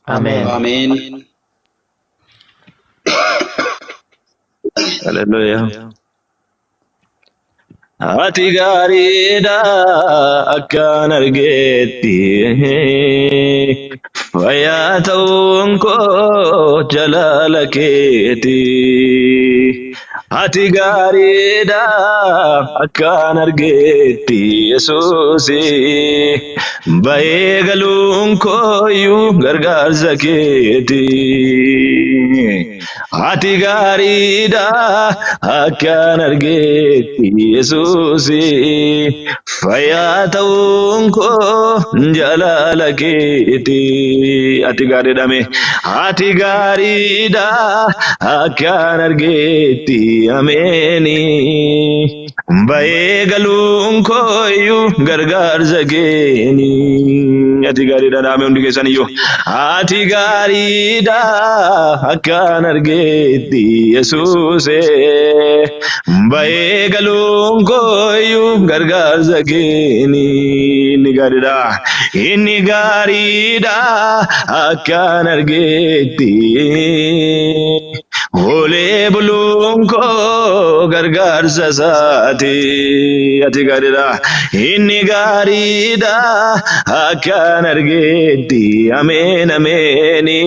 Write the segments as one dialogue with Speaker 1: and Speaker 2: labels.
Speaker 1: Ameen.
Speaker 2: Ameen.
Speaker 3: Haleluuyaa. Ati gaariidha akkaan argeetti. Fayyaa ta'uun koo jalaala keeti. Ati gaariidha akkaan argeetti Yesuusi. Ba'ee galuun kooyyuu gargaarsa keeti. Ati gaariidha akkaan argeetti Yesuusi. Fayyaa ta'uun koo jalaala keeti. Ati gaariidha mee. Ati gaariidha akkaan argeetti ameeni. Ba'ee galuun kooyyuu gargaarsa keeni. Ati gaariidha dhaame hundi keessan iyyuu. Ati gaariidha akkaan argeetti Yesuuse. Ba'ee galuun kooyyuu gargaarsa keeni. Inni gaariidha. Inni gaariidha akkaan argeetti. Olee buluun koo gargaarsa isaati. Ati gaariidha. Inni gaariidha akkaan argeetti. Ameen ameeni.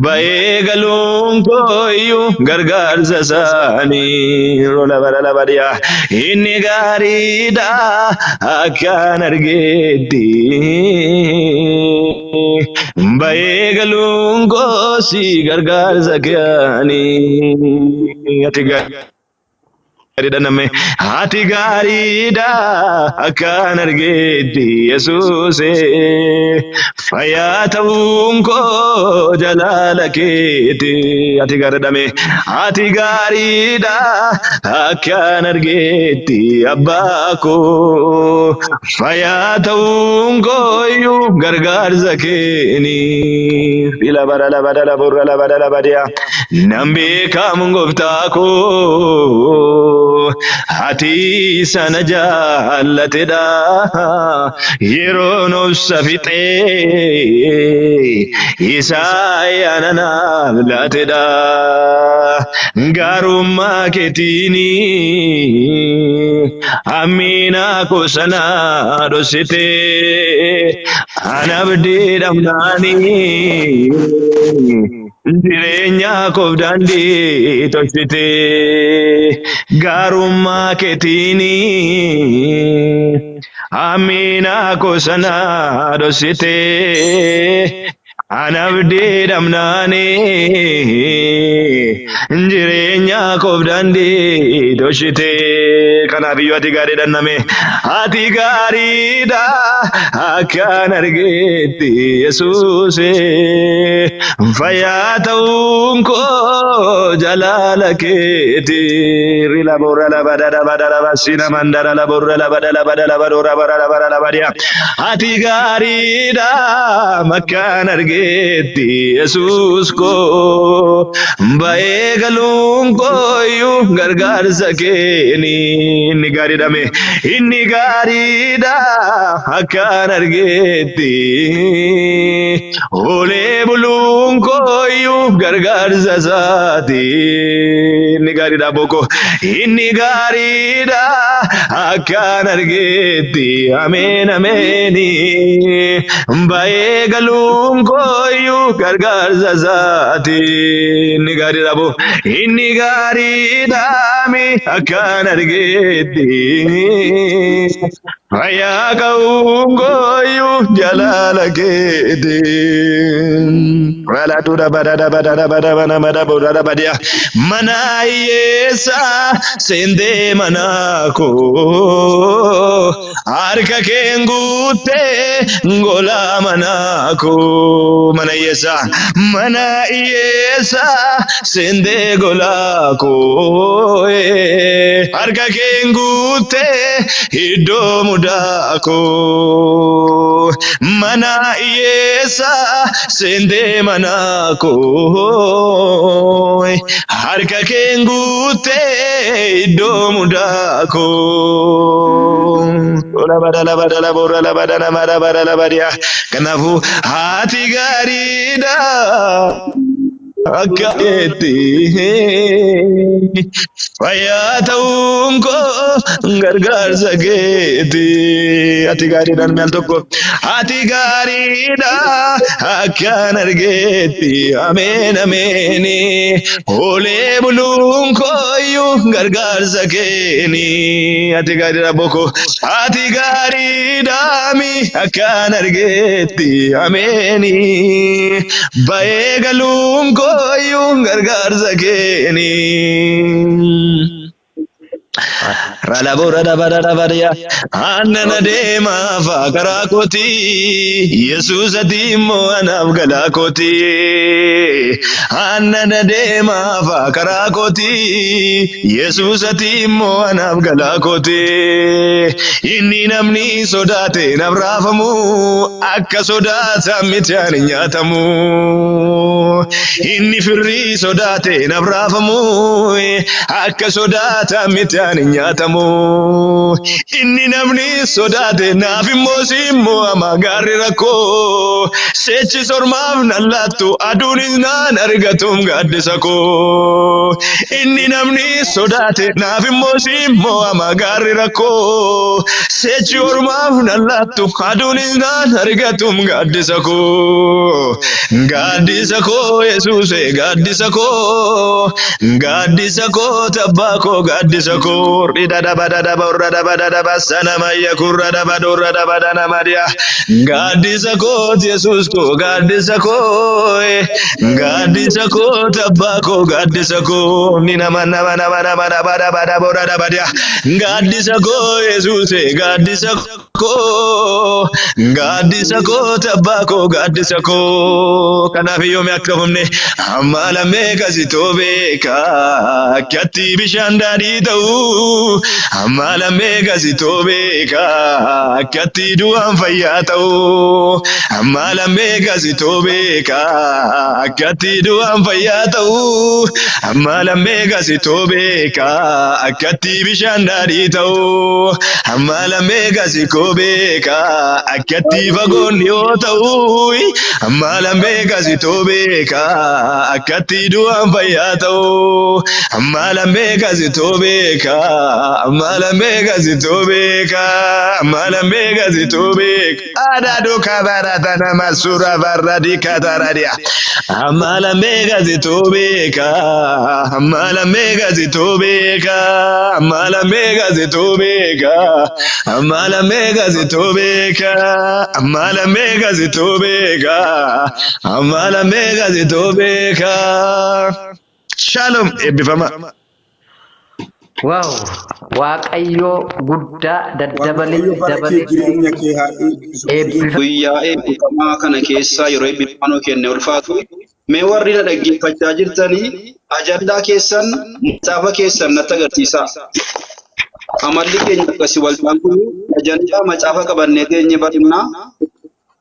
Speaker 3: Ba'ee galuun koo iyyuu gargaarsa isaanii. Rola bara labadiyaa. Inni gaariidha akkaan argeetti. Ba'ee galuun koo si gargaarsa keanii. Ati gaariidha namni. Ati gaariidha akkaan argeetti Yesuuse. Fayyaa ta'uun koo jalaala keeti. Ati gaariidha mee. Ati gaariidha akkaan argeetti abbaa koo. Fayyaa ta'uun kooyyuu gargaarsa keeni. Ila bara la bara la borra la bara la badiya. Nan beekamu gooftaa koo. Ati sana jaallatedha. Yeroon obsa fixee isa ayyaana naaf laatedha. Gaarummaa keetiini Amina koo sana dhoksite ana abdii dhabnaanii jireenya koof daandii tolchite gaarummaa keetiini Amina koo sana dhoksite ana abdii dhabnaanii jireenya koof daandii tolchite. Kanaaf iyyuu ati gaariidha name. Ati gaariidha akkaan argeetti Yesuuse. Fayyaa ta'uun koo jalaala keeti. Rila borra la bada la bada la basina mandara la borra la bada la bada la badora bara la bara la badia. Ati gaariidha makkaan argeetti Yesuus koo. Ba'ee galuun kooyyuu gargaarsa keeni. Inni gaariidha mee. Inni gaariidha akkaan argeetti. Olee buluun kooyyuu gargaarsa isaati. Inni gaariidha boko. Inni gaariidha akkaan argeetti. Ameen ameeni. Ba'ee galuun kooyyuu gargaarsa isaati. Inni gaariidha bo. Inni gaariidha mi akkaan argeetti. Fayyaa ka'uun kooyyuu jalaala keeti. Waladuudha badada badada badada bada bada badiya. Mana hiyyeessaa seentee mana koo. Harka keen guuttee gola mana koo. Mana hiyyeessaa mana hiyyeessaa seentee gola koo. Harka keen guuttee iddoo mudaa koo. Mana hiyyeessaa seentee mana manaa koo harka keen guuttee iddoo mudaa koo. Kanaafuu haati gaariidha akka keetti fayyaa ta'uun koo gargaarsa keeti. Ati gaariidhaan mi'al tokko ati gaariidha akkaan argeetti ameen ameeni oolee buluun kooyyuu gargaarsa keeni. Ati gaariidha boko ati gaariidhaami akkaan argeetti ameeni ba'ee galuun kooyyuu gargaarsa keeni. Ralabora dabadabadiya aannan adeemaaf karaa kooti Yesuus ati immoo anaaf galaa kooti aannan adeemaaf karaa kooti Yesuus ati immoo anaaf galaa kooti inni namni sodaate naaf raafamu akka sodaata miti ani nyaatamu inni firrii sodaate naaf raafamu akka sodaata miti ani nyaatamu inni namni sodaate naaf immoo si immoo ama gaarri rakkoo sechi sormaaf nan laattu aduunis naan argatum gaaddisa koo inni namni sodaate naaf immoo si immoo ama gaarri rakkoo sechi ormaaf nan laattu aduunis naan argatum gaaddisa koo gaaddisa koo Yesuuse gaaddisa koo gaaddisa koo tabbaa koo gaaddisa koo ridha daba daba urra daba daba sana mayya kurra daba durra daba dana madiya gaaddisa koo Yesuus koo gaaddisa koo gaaddisa koo tabbaa koo gaaddisa koo ni nama nama nama nama daba daba daba urra daba diya gaaddisa koo Yesuuse gaaddisa koo gaaddisa koo tabbaa koo gaaddisa koo kanaaf yoome akka humne amma lamee kasitoo beeka akkatti bishaan daadhii ta'u amma lamee kasitoo beeka akkatti du'aan fayyaa ta'u amma lamee kasitoo beeka akkatti du'aan fayyaa ta'u amma lamee kasitoo beeka akkatti bishaan daadhii ta'u amma lamee kasikoo beeka akkatti fagoon dhiyoo ta'u amma lamee kasitoo beeka akkatti du'aan fayyaa ta'u amma lamee kasitoo beeka amma lamee kasitoo beeka amma lamee kasitoo beeka adaaduu kabarata nama suura barradii kataradiya amma lamee kasitoo beeka amma lamee kasitoo beeka amma lamee kasitoo beeka amma lamee kasitoo beeka amma lamee kasitoo beeka amma lamee kasitoo beeka. Shalom eebbifama.
Speaker 1: Waaw! Waaqayyoo guddaa daddabalee
Speaker 2: Waaqayyo bara kee
Speaker 1: dabalee
Speaker 2: jireenya kee haa eebbisu.
Speaker 1: eebbifa.
Speaker 4: Guyyaa eebbifamaa kana keessaa yeroo eebbifamaa nuu kenne ulfaatu. Mee warri na dhaggeeffachaa jirtanii ajandaa keessan macaafa keessan natti agarsiisaa. Amalli keenya akkasii waldaan kun ajandaa macaafa qabannee teenye barannaa.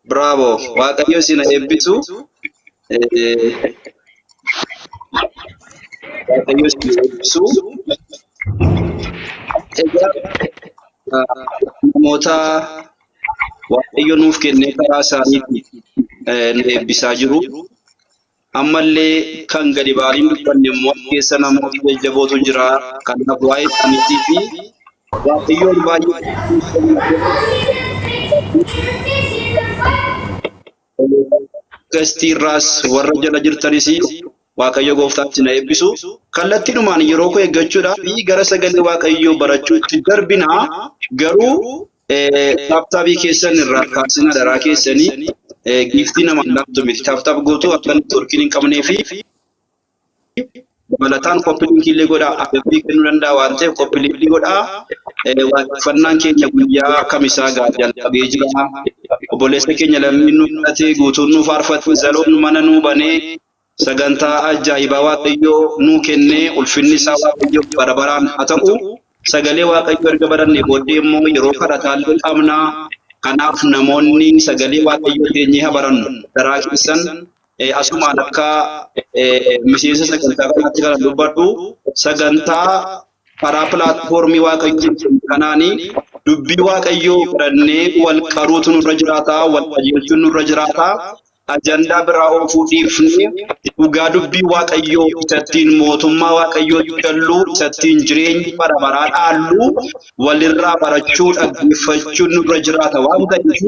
Speaker 4: Bravo! Waaqayyo isin haa eebbisu. Waaqayyo isin haa eebbisu. Egaa namoota Waaqayyo nuuf kennee karaa isaaniitiin nu eebbisaa jiru. Ammallee kan gadi ba'anii hin dubbanne immoo as keessa namoota jajjabootu jira. Kanaaf waa'ee isaaniitii fi Waaqayyoon baay'ee gastiirraas warra jala jirtanis Waaqayyo gooftaatti na eebbisu. Kallattiidhumaan yeroo koo eeggachuudhaaf gara sagalee Waaqayyoo barachuutti darbina. Garuu taaptaabii keessan irraa kaasina daraa keessanii giiftii namaan laattu miti. Taaptaap gootuu akka neetwoorkiin hin qabnee fi dabalataan koppiliinkii illee godhaa adabbii kennuu danda'a waan ta'eef koppiliinkii godhaa. Waaqeffannaan keenya guyyaa kamisaa gaa jalqabee jira. Obboleessa keenya lammiin nu kadhatee guutuun nu faarfate zaloon mana nu banee sagantaa ajaa'ibaa Waaqayyoo nuu kennee ulfinni isaa Waaqayyoof bara baraan haa ta'u. Sagalee Waaqayyoo erga barannee booddee immoo yeroo kadhataallee qabna. Kanaaf namoonni sagalee Waaqayyoo teenyee haa barannu. Daraa keessan Asumaan akka miseensa sagantaa kanaatti kan dubbadhu, sagantaa karaa pilaatfoormii Waaqayyoo kanaanii dubbii Waaqayyoo fudhannee wal qaruutu nurra jiraata, wal qajeelchuun nurra jiraata. Ajandaa biraa oofuu dhiifnee dhugaa dubbii Waaqayyoo isattiin mootummaa Waaqayyoo gallu, isattiin jireenya bara baraa dhaallu walirraa barachuu, dhaggeeffachuun nurra jiraata waan ta'eef,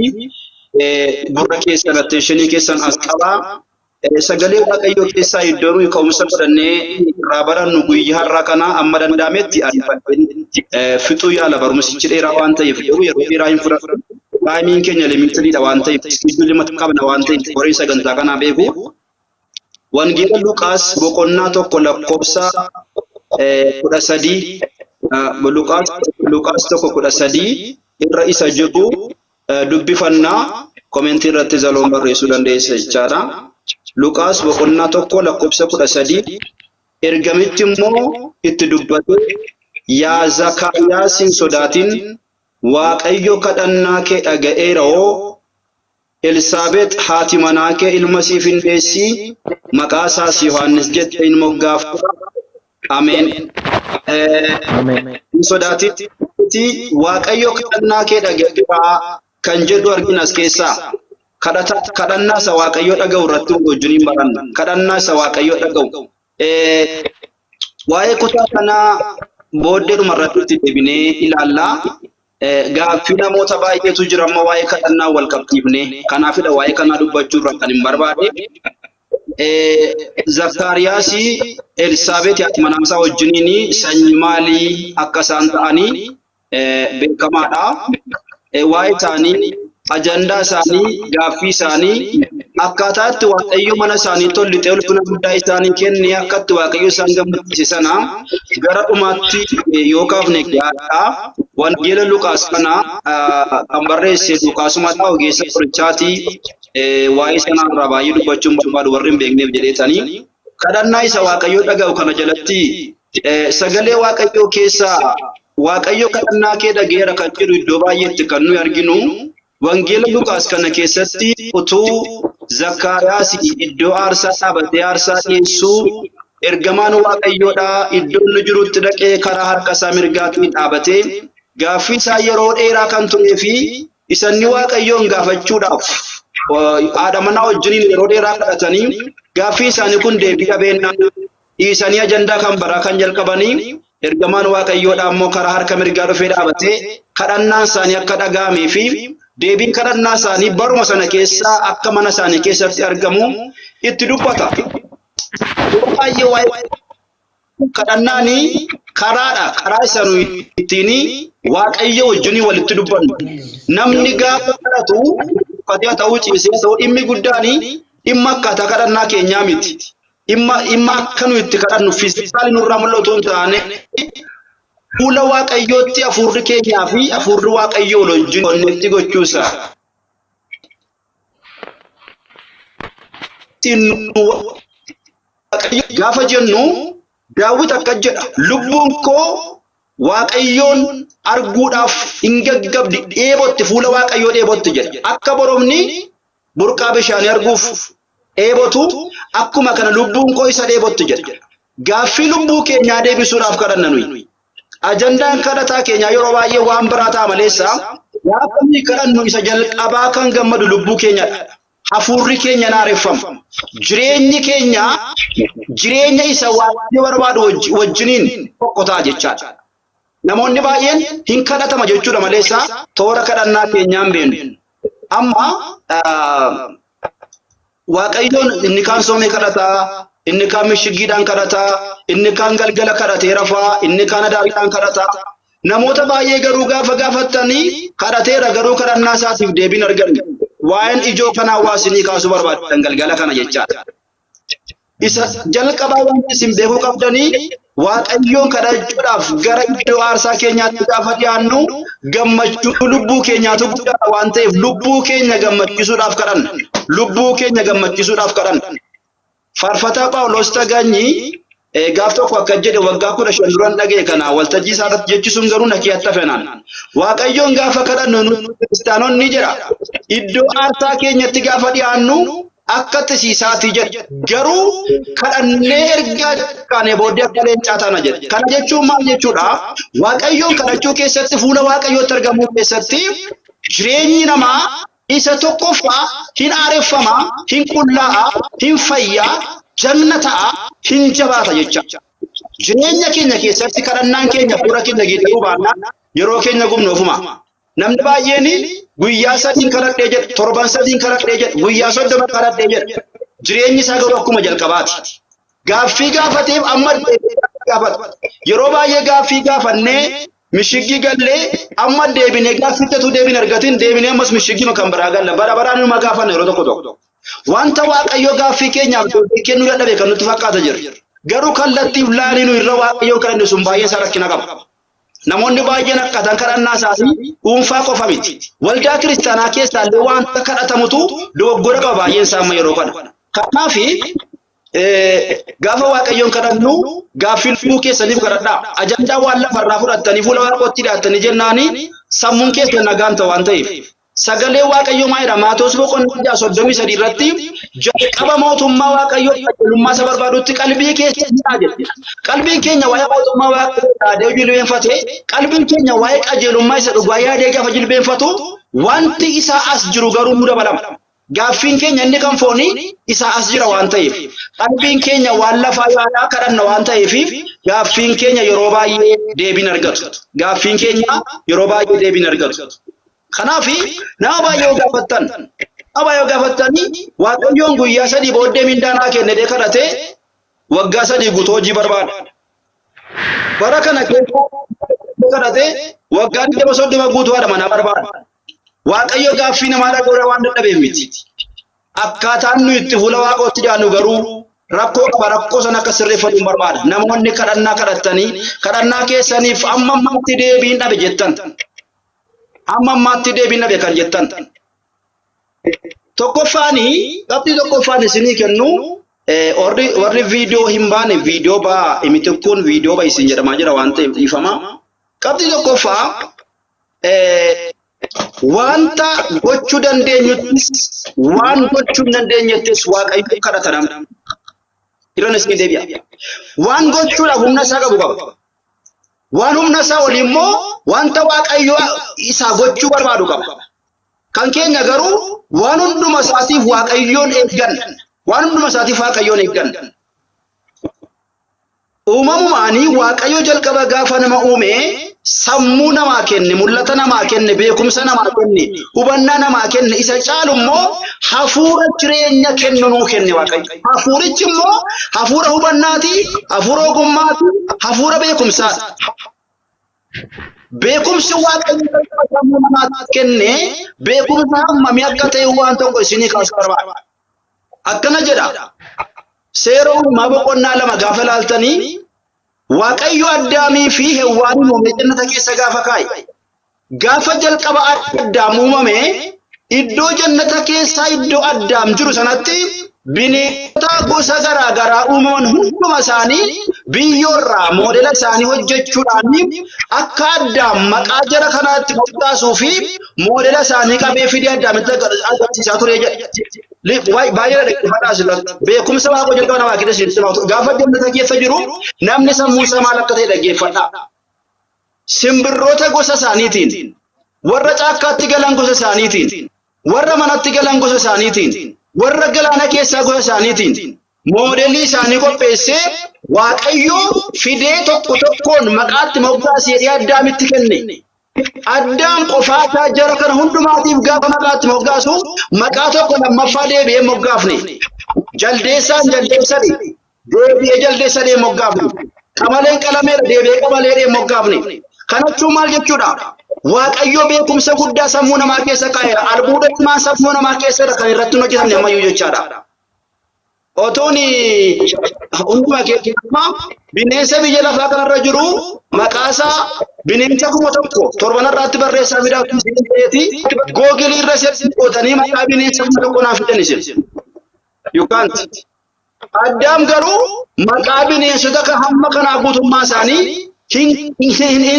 Speaker 4: gurra keessan, attention keessan as qabaa. Sagalee Waaqayyoo keessaa iddoo nuyi ka'umsa godhannee irraa barannu guyyaa har'aa kana amma danda'ametti ariifadheen fixuu yaala. Barumsichi dheeraa waan ta'eef garuu yeroo dheeraa hin fudhadhu. Timeiin keenya limitedidha waan ta'eef, schedule qabna waan ta'eef, horii sagantaa kanaa beeku. Wangeela Luqaas boqonnaa 1 lakkoofsa 13, Luqaas 1:13 irra isa jedhu dubbifannaa, commentii irratti zaloon barreessuu dandeessa jechaadha. Luqaas boqonnaa 1 lakkoofsa 13. Ergamichi immoo itti dubbatee, "Yaa Zakaariyaas, hin sodaatin, Waaqayyo kadhannaa kee dhaga'eera hoo. Elsaabex haati manaa kee ilma siif hin deessi, maqaa isaas Yohaannis jettee hin moggaafta." Ameen.
Speaker 1: Ameen.
Speaker 4: Hin sodaatin, Waaqayyo kadhannaa kee dhaga'eera kan jedhu argina as keessaa. Kadhannaa isa Waaqayyo dhaga'u irratti wajjiniin baranna. Kadhannaa isa Waaqayyo dhaga'u. Waa'ee kutaa kanaa booddeedhuma irratti itti deebinee ilaalla. Gaaffii namoota baay'eetu jira amma waa'ee kadhannaa wal qabsiifnee. Kanaafidha waa'ee kanaa dubbachuu irraa kan hin barbaade. Zakkaariyaas Elsaabeet haati manaa isaa wajjiniin sanyii maalii akka isaan ta'anii beekamaadha. Waa'ee isaanii, ajandaa isaanii, gaaffii isaanii, akkaataa itti Waaqayyo mana isaanii tollixee ulfina guddaa isaanii kenne, akka itti Waaqayyo isaan gammachiise sana gara dhumaatti yoo kaafne gaariidha. Wangeela Luqaas kana kan barreesse Luqaasumadha, ogeessa qorichaati. Waa'ee sanarraa baay'ee dubbachuun barbaadu warri hin beekneef jedheetanii. Kadhannaa isa Waaqayyoo dhaga'u kana jalatti sagalee Waaqayyoo keessaa Waaqayyo kadhannaa kee dhaga'eera kan jedhu iddoo baay'eetti kan nuyi arginu. Wangeela Luqaas kana keessatti utuu Zakkaariyaas iddoo aarsaa dhaabatee aarsaa dhiyeessuu, ergamaan Waaqayyoodha iddoo inni jirutti dhaqee karaa harka isaa mirgaatiin dhaabatee, gaaffii isaa yeroo dheeraa kan turee fi isanni Waaqayyoon gaafachuudhaaf haadha manaa wajjiniin yeroo dheeraa kadhatanii, gaaffii isaanii kun deebii dhabeennaan dhiisanii ajandaa kan baraa kan jalqabanii, ergamaan Waaqayyoodha ammoo karaa harka mirgaa dhufee dhaabatee kadhannaan isaanii akka dhaga'amee fi deebiin kadhannaa isaanii baruma sana keessaa akka mana isaanii keessatti argamu itti dubbata. Yeroo baay'ee waa'ee kadhannaanii karaadha. Karaa isa nuyi ittiin Waaqayyo wajjin walitti dubbannu. Namni gaafa kadhatu uffatee haa ta'uu, ciisee haa ta'uu, dhimmi guddaanii dhimma akkaataa kadhannaa keenyaa miti. Dhimma akka nuyi itti kadhannu physically nurraa mul'atu hin taane, fuula Waaqayyootti hafuurri keenyaa fi hafuurri Waaqayyoo wal wajjin connect gochuusaa. Ittiin nu Waaqayyo gaafa jennu, Daawit akkas jedha: "Lubbuun koo Waaqayyoon arguudhaaf hin gaggabdi, dheebotti, fuula Waaqayyoo dheebotti" jedha. Akka boromni burqaa bishaanii arguuf dheebotu, akkuma kana lubbuun koo isa dheebotti jedha. Gaaffii lubbuu keenyaa deebisuudhaaf kadhanna nuyi. Ajandaan kadhataa keenyaa yeroo baay'ee waan biraa ta'a maleessa, gaafa nuyi kadhannu isa jalqabaa kan gammadu lubbuu keenyadha. Hafuurri keenya naareffama. Jireenyi keenya jireenya isa Waaqayyo barbaadu wajjiniin tokko ta'a jechaadha. Namoonni baay'een hin kadhatama jechuudha maleessa, toora kadhannaa keenyaan beenu. Amma Waaqayyoon inni kaan soomee kadhataa, inni kaan mishiggiidhaan kadhataa, inni kaan galgala kadhatee rafaa, inni kaan adaariidhaan kadhataa. Namoota baay'ee garuu gaafa gaafattanii, kadhateera garuu kadhannaa isaatiif deebiin arganne. Waa'een ijoo kanaa waa isinii kaasuu barbaadan galgala kana jechaadha. Isa jalqabaa wanti isin beekuu qabdanii, Waaqayyoon kadhachuudhaaf gara iddoo aarsaa keenyaatti gaafa dhiyaannu gammachuu lubbuu keenyaatu guddaadha waan ta'eef, lubbuu keenya gammachiisuudhaaf kadhanna. Lubbuu keenya gammachiisuudhaaf kadhanna. Faarfataa Phaawulos Taganyi gaaf tokko akka jedhe, waggaa 15 duran dhaga'e kana waltajjii isaa irratti jechi sun garuu na keessatti hafenaan. Waaqayyoon gaafa kadhannu nu kiristaanonni jedha, iddoo aarsaa keenyatti gaafa dhiyaannu Akka tisiisaatii jedha. Garuu kadhannee erga kaanee booddee akka leencaa taana jedha. Kana jechuun maal jechuudha? Waaqayyoon kadhachuu keessatti, fuula Waaqayyootti argamuu keessatti jireenyi namaa isa tokkoffaa hin aareffama, hin qullaa'a, hin fayyaa, jagna ta'a, hin jabaata jecha. Jireenya keenya keessatti kadhannaan keenya fuula keenya geeddaruu baannaan yeroo keenya gubnu ofuma. Namni baay'een guyyaa 3n kadhadhee jedha, torban 3n kadhadhee jedha, guyyaa 30 kadhadhee jedha. Jireenyi isaa garuu akkuma jalqabaati. Gaaffii gaafateef amma deebi'ee gaafata. Yeroo baay'ee gaaffii gaafannee mishiggii gallee amma deebinee gaafficha utuu deebiin argatin deebinee ammas mishiggii kan biraa galla. Bara baraan numa gaafanna yeroo tokko tokko. Wanta Waaqayyo gaaffii keenyaaf deebii kennuu dadhabe kan nutti fakkaata jira. Garuu kallattiif laanii nu irra Waaqayyoon kadhanne sun baay'een isaa rakkina qaba. Namoonni baay'een akkaataan kadhannaa isaanii dhuunfaa qofa miti. Waldaa kiristaanaa keessaa illee wanta kadhatamutu dogoggora qaba baay'een isaa amma yeroo kana. Kanaaf gaafa Waaqayyoon kadhannu gaaffii lubbuu keessaniif kadhadhaa. Ajandaa waan lafarraa fudhattanii fuula Waaqootti dhiyaattanii jennaani sammuun keessan nagaan ta'a waan ta'eef. Sagalee Waaqayyoo maal jedha? Maatewos boqonnaa 6 33 irratti jalqaba mootummaa Waaqayyoo qajeelummaa isa barbaadutti qalbii keessan hidhaa jedha. Qalbiin keenya waa'ee mootummaa Waaqayyoo yaadee jilbeenfate, qalbiin keenya waa'ee qajeelummaa isa dhugaa yaadee gaafa jilbeenfatu, wanti isaa as jiru garuu nu dabalama. Gaaffiin keenya inni kan foonii isaa as jira waan ta'eef, qalbiin keenya waan lafaa yaadaa kadhanna waan ta'eef, gaaffiin keenya yeroo baay'ee deebiin argatu. Gaaffiin keenya yeroo baay'ee deebiin argatu. Kanaaf nama baay'ee yoo gaafattan, nama baay'ee yoo gaafattanii Waaqayyoon guyyaa 3 booddee mindaa naa kenne jedhee kadhatee waggaa 3 guutuu hojii barbaada. Bara kana keessa kadhatee waggaa 20 30 guutuu haadha manaa barbaada. Waaqayyo gaaffii namaa dhaga'uu waan dadhabeef miti. Akkaataan nuyi itti fuula Waaqootti dhiyaannu garuu rakkoo qaba. Rakkoo sana akka sirreeffatu hin barbaada. Namoonni kadhannaa kadhattanii kadhannaa keessaniif amma ammaatti deebiin dhabe jettan. Amma ammaatti deebiin dhabe kan jettan. Tokkoffaani qabxii tokkoffaan isinii kennu warri viidiyoo hin baane viidiyoo baa imitikkuun viidiyoo ba isin jedhamaa jira waan ta'eef dhiifama. Qabxii tokkoffaa wanta gochuu dandeenyuttis waan gochuu hin dandeenyettis Waaqayyo kadhata namni. Irra isin deebi'a. Waan gochuudhaaf humna isaa qabu qaba. Waan humna isaa olii immoo wanta Waaqayyo isaa gochuu barbaadu qaba. Kan keenya garuu waan hunduma isaatiif Waaqayyoon eegganna. Waan hunduma isaatiif Waaqayyoon eegganna. Uumamumaanii Waaqayyo jalqaba gaafa nama uume sammuu namaa kenne, mul'ata namaa kenne, beekumsa namaa kenne, hubannaa namaa kenne, isa caalu immoo hafuura jireenya kennu nuu kenne Waaqayyo. Hafuurichi immoo hafuura hubannaati, hafuura ogummaati, hafuura beekumsaati. Beekumsi Waaqayyo jalqaba sammuu namaatti kenne beekumsa hammamii akka ta'e waan tokko isinii kaasuu barbaada. Akkana jedha. Seera Uumamaa boqonnaa 2 gaafa ilaaltanii Waaqayyo Addaamii fi Hewwaaniin uumee jannata keessa gaafa kaa'e. Gaafa jalqaba Addaam uumame iddoo jannata keessaa iddoo Addaam jiru sanatti bineensota gosa garaa garaa uumaman hunduma isaanii biyyoorraa moodela isaanii hojjechuudhaan akka Addaam maqaa jara kanaatti moggaasuu fi moodela isaanii qabee fidee Addaamitti agarsiisaa ture jedha. Baay'ee dhaggeeffadhaa asirratti. Beekumsa Waaqa jalqaba namaa kenne isin himaa. Gaafa jannata keessa jiru namni sammuu isaa maal akka ta'e dhaggeeffadhaa. Simbirroota gosa isaaniitiin, warra caakkaatti galan gosa isaaniitiin, warra manatti galan gosa isaaniitiin, warra galaana keessaa gosa isaaniitiin moodelii isaanii qopheessee Waaqayyo fidee tokko tokkoon maqaatti moggaasee jedhee Addaamitti kenne. Addaam qofaasaa jara kana hundumaatiif gaafa maqaatti moggaasu maqaa tokko lammaffaa deebi'ee moggaafne. Jaldeessaan jaldeessadhe deebi'ee jaldeessadhee moggaafne. Qamaleen qalameedha deebi'ee qamaleedhee moggaafne. Kana jechuun maal jechuudha? Waaqayyo beekumsa guddaa sammuu namaa keessa kaa'eera. Albuuda cimaan sammuu namaa keessadha kan irratti hin hojjetamne ammayyuu jechaadha. Otuun hunduma keessa bineensa biyya lafaa kanarra jiru maqaasaa bineensa 1000 torbanarraatti barreessaa fidaa ta'eeti googilii irra seersi qootanii maqaa bineensa 1000 naaf fidan isin. You can't. Addaam garuu maqaa bineensota kan hamma kanaa guutummaa isaanii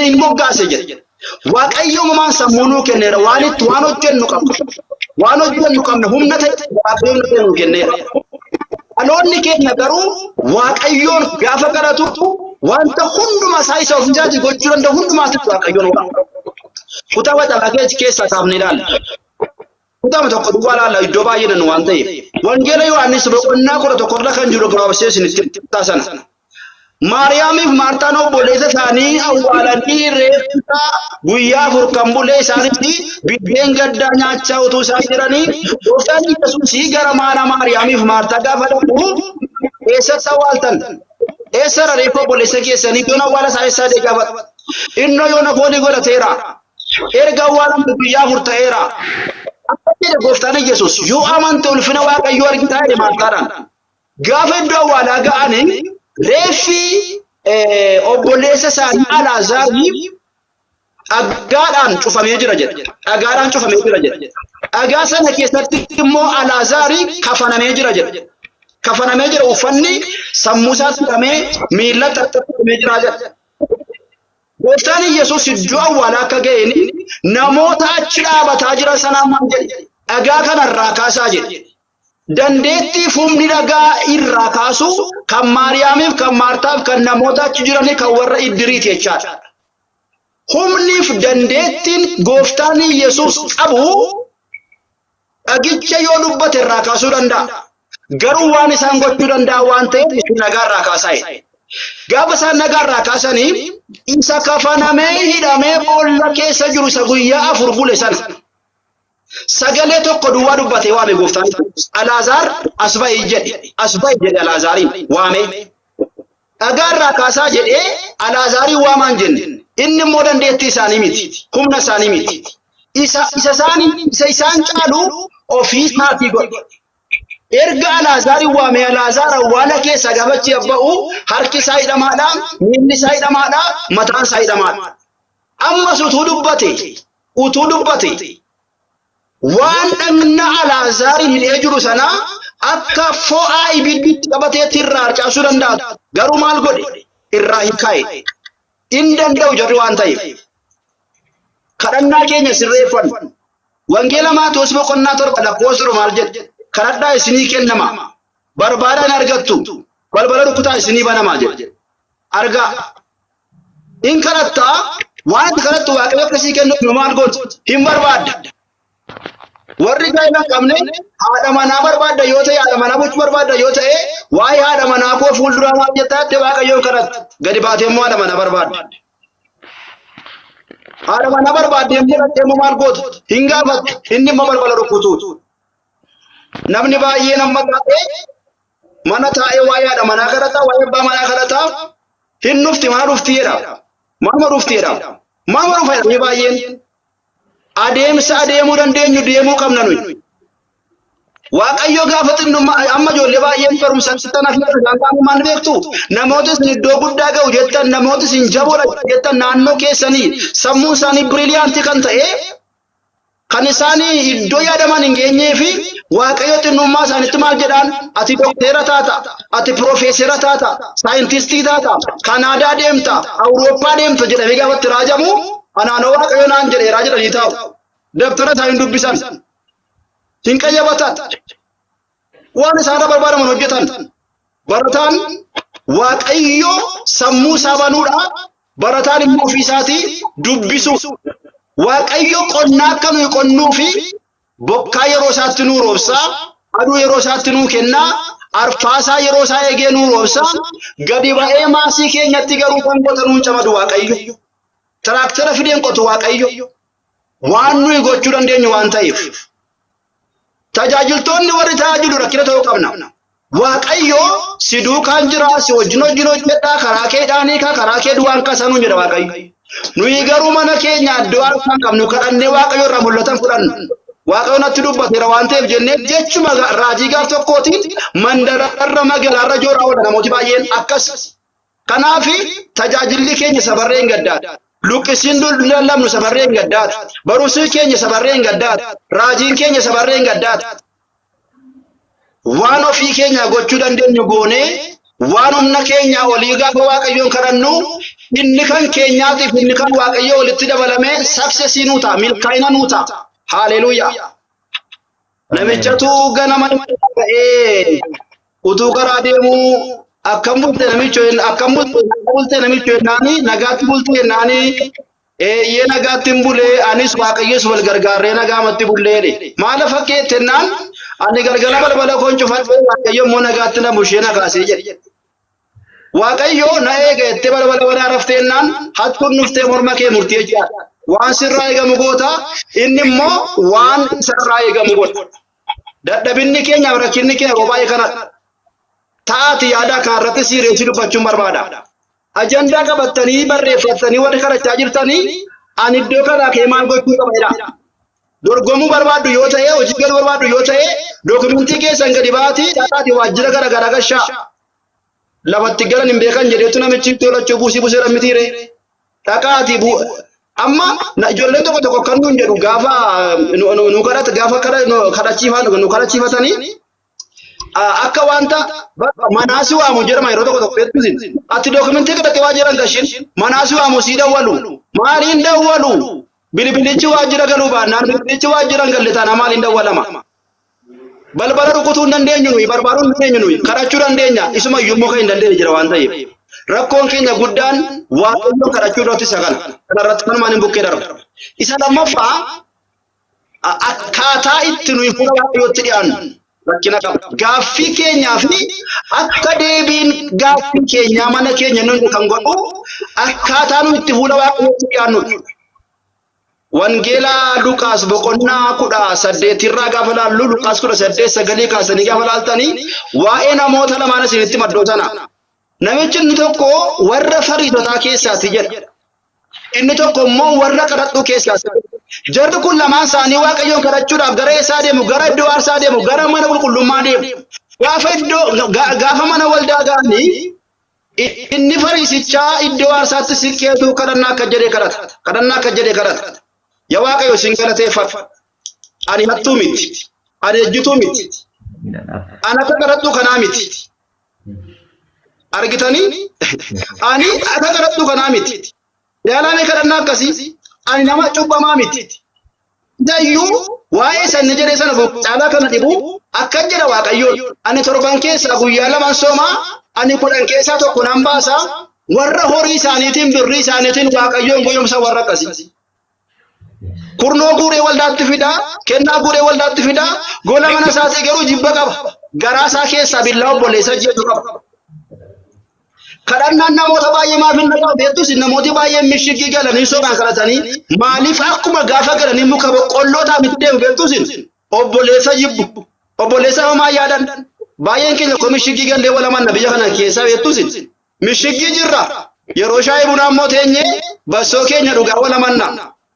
Speaker 4: hin moggaase jedha. Waaqayyo uumamaan sammuu nuu kenneera. Waan itti waan hojjennu qabna. Waan hojjennu qabna. Humna ta'e Waaqayyo humna ta'e nuu kenneera. Dhaloonni keenya garuu Waaqayyoon gaafa kadhatu wanta hundumaa isaa isa ofii isaatii gochuu danda'u hundumaatti Waaqayyoon waama. Kutaa Macaafa keessaa kaafnee ilaalla. Kutaama tokko duwwaa ilaalla iddoo baay'ee nan waan ta'eef. Wangeela Yohaannis boqonnaa 11 irra kan jiru gabaabsee isinitti sana. Maariyaamiif Maartaan obboleessa isaanii awwaalanii reeffa guyyaa 4 kan bulee isaanitti biddeen gaddaa nyaachaa utuu isaan jiranii gooftaan Yesuus gara mana Maariyaamiif Maartaa gaafa dhaqu eessatti awwaaltan? Eessarra reeffa obboleessa keessanii iddoon awwaala isaa eessaa jedhee gaafata. Innoo yoona foolii godhateera. Erga awwaalamte guyyaa 4 ta'eera. Akka jedhe gooftaan Yesuus yoo amante ulfina Waaqayyoo argitaa jedhe Maartaadhaan. Gaafa iddoo awwaalaa ga'anii reeffi obboleessa isaanii Alaazaariif dhagaadhaan cufamee jira jedhe. Dhagaadhaan cufamee jira jedhe. Dhagaa sana keessatti immoo Alaazaari kafanamee jira jedhe. Kafanamee jira uffanni sammuu isaatti hidhamee miillatti hidhamee jira jedhe. Gooftaan Yesuus iddoo awwaalaa akka ga'een namoota achi dhaabataa jiran sanaan maal jedhe? Dhagaa kanarraa kaasaa jedhe. Dandeettii fi humni dhagaa irraa kaasu kan Maariyaamiif, kan Maartaaf, kan namoota achi jiranii, kan warra iddiriiti jechaadha. Humniif dandeettiin gooftaan Yesuus qabu dhagicha yoo dubbate irraa kaasuu danda'a. Garuu waan isaan gochuu danda'an waan ta'eef isin dhagaa irraa kaasaa jedhe. Gaafa isaan dhagaa irraa kaasanii isa kafanamee hidhamee boolla keessa jiru isa guyyaa 4 bule sana sagalee tokko duwwaa dubbatee waame gooftaan. Alaazaar as ba'i jedhe. As ba'i jedhe Alaazaariin waame. Dhagaa irraa kaasaa jedhee Alaazaariin waamaan jenne. Inni immoo dandeettii isaanii miti. Humna isaanii miti. Isa isa isaanii isa isaan caalu ofii isaatii godhe. Erga Alaazaariin waamee Alaazaar awwaala keessaa gaafa achi ba'u harki isaa hidhamaadha, miilli isaa hidhamaadha, mataan isaa hidhamaadha. Ammas utuu dubbate utuu dubbate waan dhagna Alaazaariin hidhee jiru sana akka fo'aa ibidditti qabateetti irraa harcaasuu danda'a. Garuu maal godhe? Irraa hin kaa'e. Hin danda'u jarri waan ta'eef. Kadhannaa keenya sirreeffannu. Wangeela Maatewos boqonnaa 7 lakkoofsa 7 maal jedhe? Kadhadhaa isinii kennama. Barbaadaa hin argattu. Balbala rukutaa isinii banamaa jedhe. Argaa. In kadhattaa waan ati kadhattu Waaqayyo akka sii kennuuf maal gootu? Hin barbaadda. Warri gaa'ela hin qabne haadha manaa barbaadda yoo ta'e haadha manaa gochuu barbaadda yoo ta'e waa'ee haadha manaa koo fuulduraa maal jettaa jettee Waaqayyoon kadhatta. Gadi baatee immoo haadha manaa barbaadda. Haadha manaa barbaaddee immoo dhattee immoo maal gootu? Hin gaafattu. Inni immoo balbala rukutuutu. Namni baay'een amma taa'ee mana taa'ee waa'ee haadha manaa kadhata, waa'ee abbaa manaa kadhata. Hin dhufti mana dhufti jedha. Manuma dhufti jedha. Manuma dhufa jedha namni baay'een. Adeemsa adeemuu dandeenyu deemuu qabna nuyi. Waaqayyo gaafa xinnummaa amma ijoollee baay'een barumsa tanaaf isaan qaama maal beektu? Namoota isin iddoo guddaa ga'u jettan, namoota isin jaboodha jettan naannoo keessanii sammuun isaanii biriiliyaantii kan ta'e kan isaan iddoo yaadaman hin geenyee fi Waaqayyo xinnummaa isaaniitti maal jedhaan ati dokteera taata, ati piroofeesera taata, saayintistii taata, Kanaadaa deemta, Awurooppaa deemta jedhamee gaafa itti raajamu anaanoo Waaqayyo naan jedheeraa jedhanii taa'u. Dabtara isaa hin dubbisan, hin qayyabatan, waan isaanirra barbaadaman hojjetan. Barataan Waaqayyo sammuu isaa banuudha. Barataan immoo ofii isaatii dubbisu. Waaqayyo qonnaa akka nuyi qonnuu fi bokkaa yeroo isaatti nuu roobsaa, aduu yeroo isaatti nuu kennaa, arfaasaa yeroo isaa eegee nuu roobsaa, gadi ba'ee maasii keenyatti garuu kan qotu nuun camadu Waaqayyo. Tiraaktera fideen qotu Waaqayyo. Waan nuyi gochuu dandeenyu waan ta'eef. Tajaajiltoonni warri tajaajilu rakkina ta'uu qabna. Waaqayyo si duukaan jira, si wajjin wajjin hojjedhaa, karaa kee dhaanii kaa, karaa kee duwwaan kaasaa nuun jedha Waaqayyo. Nuyi garuu mana keenya iddoo aarsaa hin qabnu kadhannee Waaqayyo irraa mul'atan fudhanna. Waaqayyo natti dubbateera waan ta'eef jennee jechuma raajii gaaf tokkootiin mandararra magaalaarra jooraa oola namooti baay'een akkas. Kanaaf tajaajilli keenya safarree hin gaddaatu. Luqqisiin lallabnu safarree hin gaddaatu. Barumsi keenya safarree hin gaddaatu. Raajiin keenya safarree hin gaddaatu. Waan ofii keenya gochuu dandeenyu goonee waan humna keenyaa olii gaafa Waaqayyoon kadhannu Inni kan keenyaatiif inni kan Waaqayyoo walitti dabalamee success nuu ta'a, milkaa'ina nuu ta'a. Haaleluuyaa. Namichatu ganama ka'ee utuu karaa deemuu, "Akkam bulte namicho?" "Akkam bulte namicho?" jennaani, "Nagaatti bulte?" jennaani, "Eeyyee, nagaatti hin bulee, anis Waaqayyos wal gargaarree nagaamatti bulleedhe." "Maal fakkeette?" jennaan, "Ani galgala balbala koon cufadhee, Waaqayyo immoo nagaatti na bushee na kaasee," jedhe. Waaqayyo na eega jettee balbala banaa rafteennaan, hattuun dhuftee morma kee murtii jechaadha. Waan sirraa eegamu goota, inni immoo waan isarraa eegamu godha. Dadhabinni keenya, rakkinni keenya yeroo baay'ee kanadha. Ta'aati yaada kana irratti serious dubbachuun barbaada. Ajandaa qabattanii barreeffattanii warri kadhachaa jirtanii, ani iddoo kanaa kee maal gochuu qaba jedha. Dorgomuu barbaaddu yoo ta'e, hojii galuu barbaaddu yoo ta'e, dookumentii keessan gadi baatii dhaqaatii waajjira gara garaa gashaa. Lafatti galan hin beekan jedheetu namichi tolachuu buusii buusee mitiire. Dhaqaatii bu amma ijoolleen tokko tokko kan nuun jedhu, gaafa nu kadhata, gaafa nu kadhachiifatanii, akka wanta manaasi waamu jedhama yeroo tokko tokko beektusin. Ati dookumentii kadhattee waajjira hin gashin, manaasi waamu, sii dawwalu. Maaliin dawwalu? Bilbilichi waajjira galuu baannaan, bilbilichi waajjira hin galle taana, maaliin dawwalama? Balbala rukutuu hin dandeenyu nuyi, barbaaduu hin dandeenyu nuyi, kadhachuu dandeenya. Isuma iyyuu immoo kan hin dandeenye jira waan ta'eef. Rakkoon keenya guddaan Waaqayyoon kadhachuu irratti isa kana. Kana irratti kanumaan hin bukkee darba. Isa lammaffaa, akkaataa itti nuyi fuula Waaqayyootti dhiyaannu rakkina qaba. Gaaffii keenyaa fi akka deebiin gaaffii keenyaa mana keenya nuyi kan godhu akkaataa nuyi itti fuula Waaqayyootti dhiyaannudha. Wangeela Luqaas boqonnaa 18rraa gaafa laallu, Luqaas 18:9 kaasanii gaafa laaltanii, waa'ee namoota lamaan isinitti maddoo tana. Namichi inni tokko warra Fariisotaa keessaati jedha. Inni tokko immoo warra qaraxxuu keessaati. Jarri kun lamaan isaanii Waaqayyoon kadhachuudhaaf gara eessaa deemu? Gara iddoo aarsaa deemu, gara mana qulqullummaa deemu. Gaafa mana waldaa ga'anii, inni Fariisichaa iddoo aarsaatti siqqeetu kadhannaa akka jedhee kadhata. Kadhannaa akka jedhee kadhata. "Yaa Waaqayyo, sin galateeffadha. Ani hattuu miti. Ani ejjituu miti. Ani akka qaraxxuu kanaa miti." Argitanii? "Ani akka qaraxxuu kanaa miti." Ilaalaa kadhannaa akkasii. "Ani nama cubbamaa miti." Iyyuu waa'ee sanni jedhee sana caalaa kana dhibu akkan jedha Waaqayyoon. "Ani torban keessaa guyyaa laman soomaa, ani 10 keessaa tokko nan baasaa." Warra horii isaaniitiin, birrii isaaniitiin Waaqayyoon goyomsa warra akkasii. Kurnoo guuree waldaatti fidaa, kennaa guuree waldaatti fidaa, gola mana isaatii garuu jibba qaba. Garaa isaa keessaa billaa obboleessa jedhu qaba. Kadhannaan namoota baay'ee maaf hin dhaqabu beektus? Namooti baay'een mishigii galanii sobaan kadhatanii, maaliif akkuma gaafa galanii muka boqqolloo ta'anitti deemu beektus? Obboleessa jibbu. Obboleessa homaa yaadan. Baay'een keenya koo mishigii gallee walamanna biyya kana keessaa beektus. Mishigii jirra. Yeroo shaayii bunaa immoo teenyee bassoo keenya dhugaa walamanna.